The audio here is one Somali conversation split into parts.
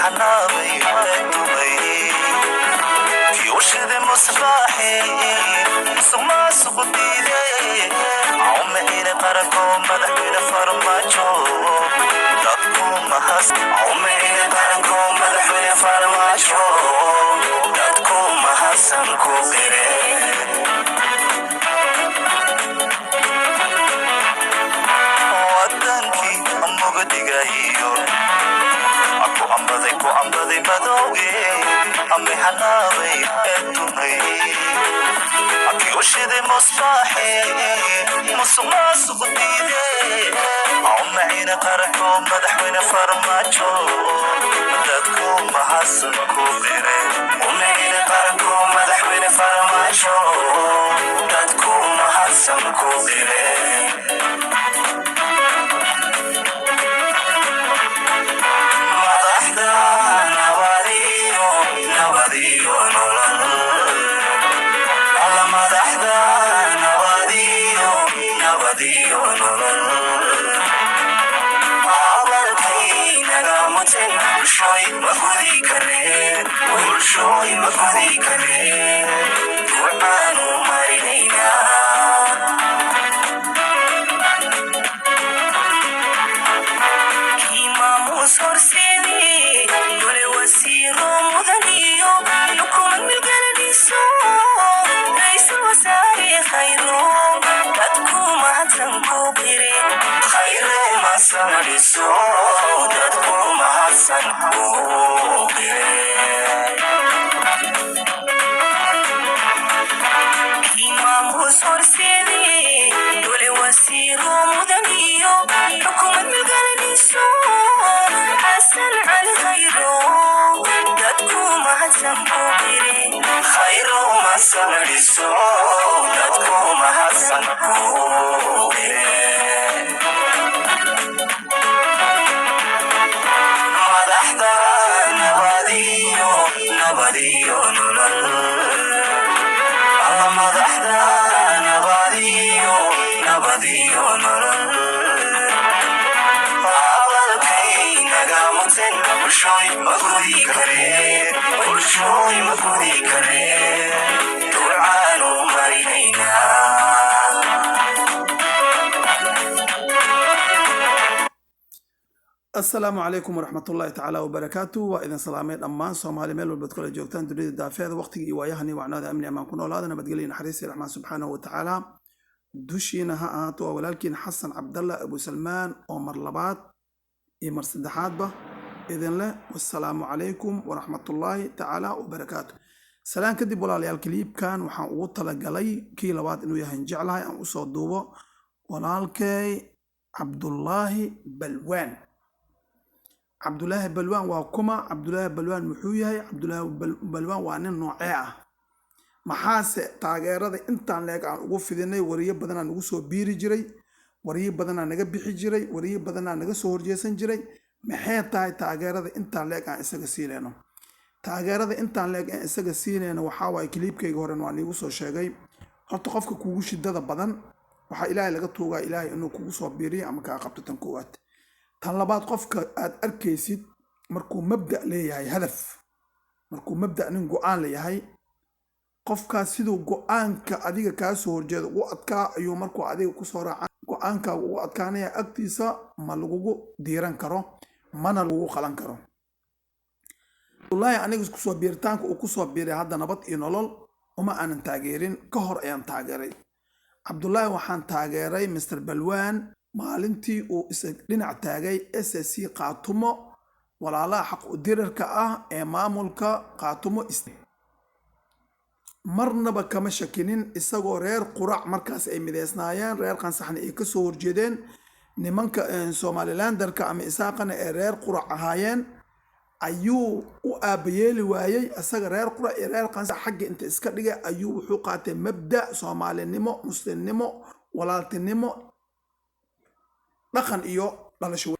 Hanaabay ee dumay kii u shiday musbaaxi, musuq maasuqu diide, cumicina qaranko madaxweyne Farmaajo, dadku mahas cumicina qaranko madaxweyne Farmaajo, dadku mahadsan ku qire. Wadankii mugdigayo ku ambaday, ku ambaday madowge ame hanaabay ee dumay kii u shiday musbaaxi, musuq maasuq diide, cumacina qaranko madaxweyne Farmaajo, dadku mahadsan ku qire. Umacina qaranko madaxweyne Farmaajo, dadku mahadsan ku qire. Madaxda nabadiyo, nabadiyo nolol, alla madaxda nabadiyo, nabadiyo nolol, abalkaynaga muten bulshooy ma gudi karee, bulshooy ma gudi karee, ducaanu marinaynaa. Kii maamuus horseedi, gole wasiiro mudaniyo, xukuumad milgalanayso, ra'iisul wasaare Khayro, dadku mahadsan ku qire. Khayre masamadiso, dadku mahadsan ku qire. Kii maamuus horseedi, gole wasiiro mudaniyo, xukuumad milgalanayso, Xasan Cali Khayro, dadku mahadsan ku qire. Khayro masamadiso, dadku mahadsan ku qire. Madaxda nabadiyo, nabadiyo nolol, alla madaxda nabadiyo, nabadiyo nolol, abalkaynaga muten bulshooy ma gudi karee, bulshooy ma gudi karee, ducaanu marinaynaa. Asalaamu calaykum waraxmatullaahi tacaala wabarakaatu. Waa idin salaamay dhammaan Soomaali meel walbaad kala joogtaan dunida daafeeda. Waqtigii iyo waayahani wacnaada, amni amaan ku noolaada, nabadgelya, naxariis iyo Raxmaan subxaanahu watacaala dushiina ha ahaato. Waa walaalkiin Xasan Cabdalla Abu Salmaan oo mar labaad iyo mar saddexaadba idin leh wassalaamu calaykum waraxmatullaahi tacaala wabarakaatu. Salaan kadib, walaalayaal, clipkan waxaan ugu talagalay kii labaad inuu yahay jeclahay aan usoo duubo walaalkay Cabdullaahi Balwaan. Cabdulaahi Balwaan waa kuma? Cabdulaahi Balwaan muxuu yahay? Cabdulaahi Balwaan waa nin noocee ah? Maxaase taageerada intaan leeg aan ugu fidinay? Wariyo badanaa nagu soo biiri jiray, wariyo badanaa naga bixi jiray, wariyo badanaa naga soo horjeesan jiray. Maxay tahay taageerada intaan leeg aan isaga siinayno? Taageerada intaan leeg aan isaga siinayno waxaa waaye, clipkayga horen waan iigu soo sheegay. Horta qofka kugu shidada badan waxaa Ilaahay laga tuugaa Ilaahay inuu kugu soo biiriyo ama kaa qabto. Tan koowaad. Tan labaad, qofka aad arkaysid markuu mabda leeyahay, hadaf, markuu mabda nin go-aan leeyahay, qofkaas siduu go-aanka adiga kaa soo horjeeda ugu adkaa ayuu markuu adiga kusoo raaca go-aankaaga ugu adkaanaya. Agtiisa ma lagugu diiran karo, mana lagugu qalan karo. Wallaahi aniga kusoo biiritaanka uu kusoo biiray hadda Nabad iyo Nolol uma aanan taageerin, ka hor ayaan taageeray Cabdullaahi. Waxaan taageeray Mr Balwaan maalintii uu isa dhinac taagay SSC Qaatumo, walaalaha xaq u dirarka ah ee maamulka Qaatumo. Marnaba kama shakinin isagoo reer Qurac markaas ay mideysnaayeen, reer Qansaxna ay kasoo horjeedeen, nimanka Somalilanderka ama Isaaqana ee reer Qurac ahaayeen, ayuu u aabayeeli waayey. Isaga reer Qurac iyo reer Qansax xagga inta iska dhigay ayuu wuxuu qaatay mabda Soomaalinimo, muslimnimo, walaaltinimo, dhaqan iyo dhalasho.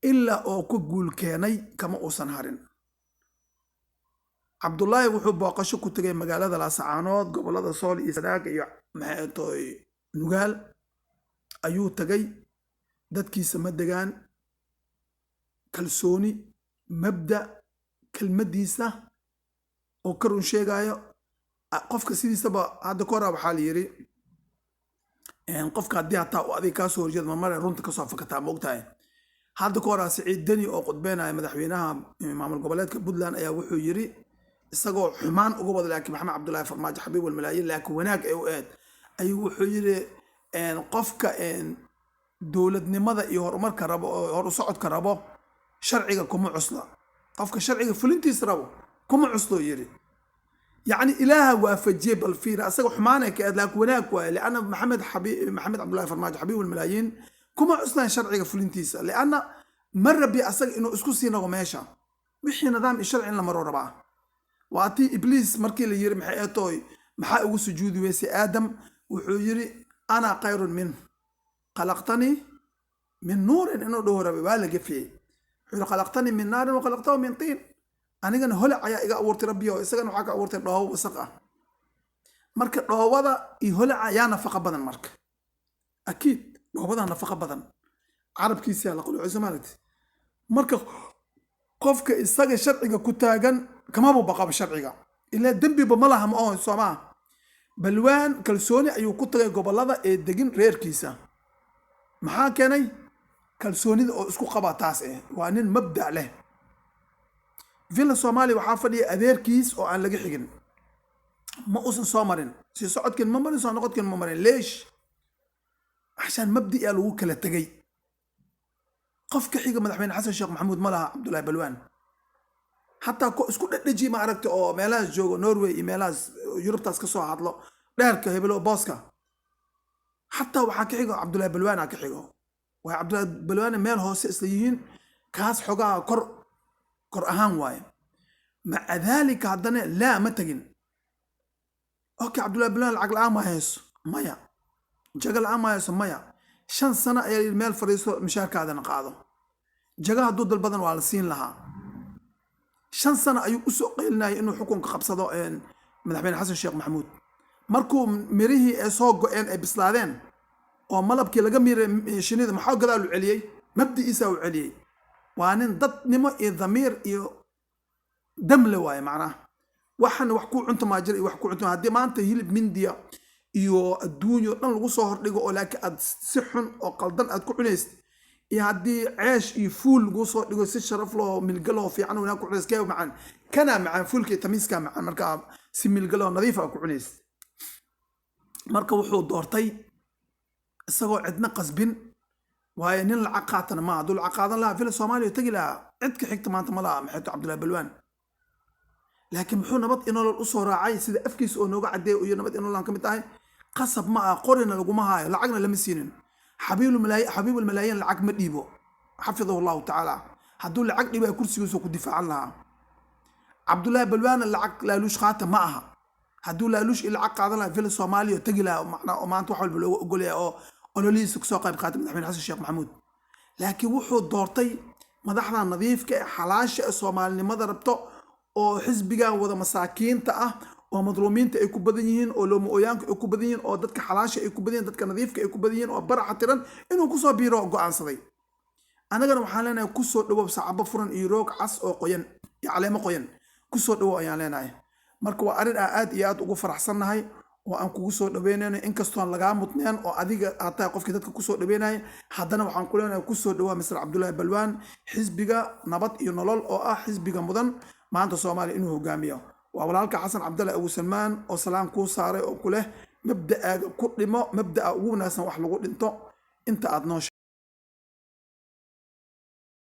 Ilaa oo ku guul keenay kama uusan harin. Cabdullaahi wuxuu booqasho ku tegay magaalada Laasacaanood, gobolada Sool iyo Sanaag iyo maxay toy Nugaal ayuu tagay. Dadkiisa ma degaan, kalsooni Mabda kelmadiisa oo ka run sheegayo. Qofka sidiisaba hadda ka hora waxaa la yiri, qofka haddii hataa uu adiga kaasoo horjeedo, marmare runta kasoo fakataa, ma ogtahay? Hadda ka horaa Siciid Deni oo khudbeynaya, madaxweynaha maamul goboleedka Puntland, ayaa wuxuu yiri, isagoo xumaan uga wada laakiin Maxamed Cabdullaahi Farmaajo xabiib walmalaayiin, laakiin wanaag ay u ahayd, ayuu wuxuu yiri, qofka dowladnimada iyo horumarka rabo oo hor u socodka rabo sharciga kuma cusla, qofka sharciga fulintiisa rabo kuma cuslo, yiri. Yacni Ilaaha waafajiyey. Bal fiir, asaga xumaanay ka ahayd laakiin wanaag waaye, lianna Maxamed xabiib, Maxamed Cabdullaahi Farmaajo xabiib walmalaayiin, kuma cuslaan sharciga fulintiisa, lianna ma rabi asaga inuu isku sii nago meesha. Wixii nidaam iyo sharci in la maro rabaa. Waa tii Ibliis markii la yiri, "Maxay eetooy, maxaa ugu sujuudi weysay Aadam?" Wuxuu yiri, "Ana khayrun min khalaqtanii min nuurin." Inuu dhaho rabay, waa la gafiyey. Wuxuu yiri, "Khalaqtanii min naarin wa khalaqtahu min tiin." Anigana holac ayaa iga abuurtay, Rabbiyo, isagana waxaa ka abuurtay dhoobo wasaq ah. Marka dhoobada iyo holaca yaa nafaqa badan? Marka akiid dhoobada nafaqa badan. Carabkiisa la quluucay, soomaaliti. Marka qofka isaga sharciga ku taagan kamaba baqaba sharciga, ilaa dembiba ma laha, ma oho soomaa? Balwaan kalsooni ayuu ku tagay gobolada ee degin reerkiisa. Maxaa keenay kalsoonida oo isku qaba? Taas waa nin mabda' leh. Villa Soomaaliya waxaa fadhiya adeerkiis oo aan laga xigin. Ma uusan soo marin, sii socodkin ma marin, soo noqodkin ma marin. Leesh? Cashaan mabdi'a lagu kala tegay. Qof ka xiga madaxweyne Xasan Sheekh Maxamuud ma laha Cabdullaahi Balwaan. Xataa ko isku dhedheji, ma aragta, oo meelahaas joogo, Norway iyo meelahaas Yurubtaas ka soo hadlo, dheerka hebelo booska, xataa waxaa ka xigo Cabdullaahi Balwaana ka xigo. Waay Cabdullaahi Balwaane meel hoose isla yihiin, kaas xogaha kor kor ahaan waaye. Maca daalika haddana laa ma tegin. Okay, Cabdullahi Balwaan lacag la'aan ma hayso? Maya. Jago la'aan ma hayso? Maya. 5 sano ayaa yidhi, meel fadhiiso, mishaarkaadana qaado. Jago hadduu dalbadan waa la siin lahaa. 5 sano ayuu usoo qaylinayay inuu xukunka qabsado madaxweyne Xasan Sheekh Maxamuud. Markuu mirihii ay soo go'een, ay bislaadeen oo malabkii laga miiray shinida, maxaa gadaal u celiyey? Mabdi'iisa u celiyey. Waa nin dadnimo iyo dhamiir iyo damle waaye. Macnaha waxan wax ku cunto maa jira iyo wax ku cunto. Haddii maanta hilib mindiya iyo adduunyo dhan lagu soo hordhigo oo laakiin aad si xun oo qaldan aad ku cunaysid, iyo haddii ceesh iyo fuul lagu soo dhigo si sharaf loo milgaloo fiican wanaag ku cunaysid, kee macaan? Kanaa macaan. Fuulka iyo tamiiskaa macaan markaa si milgaloo nadiif ah ku cunaysid. Marka wuxuu doortay isagoo cidna qasbin, waayo nin lacag qaatana ma. Hadduu lacag qaadan lahaa, Villa Soomaaliya tegi lahaa. Cid ka xigta maanta ma laha maxayto Cabdullahi Balwaan. Laakiin muxuu Nabad iyo Nolol usoo raacay? Sida afkiisa oo nooga caddeeya iyo Nabad iyo Nolol aan ka mid tahay, qasab ma ah, qorina laguma haayo, lacagna lama siinin. Xabiibul malaayiin lacag ma dhiibo, xafidahu Allahu tacaala. Hadduu lacag dhiibaya, kursigiisu ku difaacan lahaa. Cabdullaahi Balwaana lacag laaluush qaata ma aha. Hadduu laaluush iyo lacag qaadan lahaa, Villa Soomaaliya tegi lahaa, macnaa oo maanta wax walba looga ogolyahay oo ololihiisa kusoo qayb qaatay madaxweyne Xasan Sheekh Maxamuud. Laakiin wuxuu doortay madaxda nadiifka ee xalaasha ee Soomaalinimada rabto oo xisbigan wada masaakiinta ah oo madluumiinta ay ku badan yihiin oo looma ooyaanka ay ku badan yihiin oo dadka xalaasha ay ku badan yihiin, dadka nadiifka ay ku badan yihiin oo baraxa tiran inuu kusoo biiro go'aansaday. Annagana waxaan leenahay, kusoo dhawow sacabo furan iyo roog cas oo qoyan iyo caleemo qoyan kusoo dhawow ayaan leenahay. Marka waa arrin aan aad iyo aad ugu faraxsannahay oo aan kugu soo dhaweynayno, inkastoon lagaa mudneen oo adiga aad tahay qofkii dadka kusoo dhaweynaya, haddana waxaan ku leenahay, kusoo dhawaa Mr Cabdullaahi Balwaan xisbiga Nabad iyo Nolol oo ah xisbiga mudan maanta Soomaaliya inuu hogaamiyo. Waa walaalka Xasan Cabdalle Abu Salmaan oo salaan kuu saaray oo ku leh, mabda'aaga ku dhimo, mabda'a ugu wanaagsan wax lagu dhinto inta aad noosha.